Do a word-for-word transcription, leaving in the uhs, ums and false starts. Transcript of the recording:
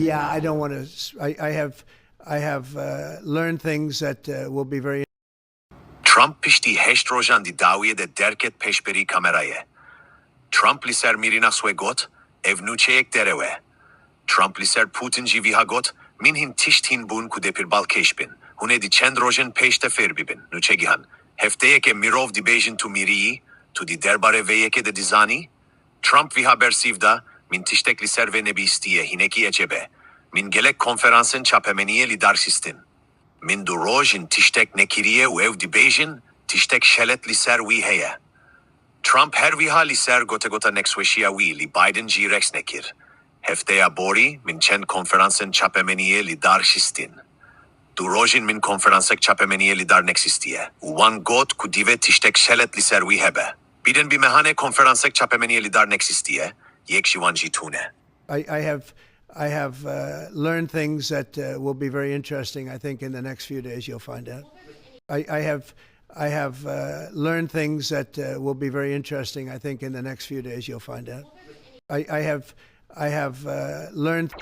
Yeah, I don't want to. I, I have, I have uh, learned things that uh, will be very Trump piştî heşt rojan di dawiyê de derket pêşberî kamerayê. Trump li ser mîrîna xwe got, ev nûçeyek derew e. Trump li ser Putin jî viha got, min hîn tişt hîn bûn ku dê pir balkêş bin. Hûn ê di çend rojên pêş de fêr bibin. Nûçe gihan. Hefteyeke mirov dibêjin tu miriyî, tu di derbarê vê yekê de dizanî? Trump viha bersîv da, min tiştek li ser vê nebîstiye, hinekî ecêb e. Min gelek konferansên çapemeniyê li dar xistin. Min du roj in tiştek nekiriye û ew dibêjin, tiştek şelet li ser wî heye. Trump her wiha li ser gotegota nextweşiya wî li Biden jî reks nekir. Hefteya borî min çend konferansên çapemeniyê li dar xistin. Du roj in min konferansek çapemeniyê li dar nexîstiye û wan got ku divê tiştek şelet li ser wî hebe. Biden bi mehanê konferansek çapemeniyê li dar nexîstiye, yek ji wan jî tune. I, I have, I have uh, learned things that uh, will be very interesting. I think in the next few days you'll find out. I, I have, I have uh, learned things that uh, will be very interesting. I think in the next few days you'll find out. I, I have, I have uh, learned.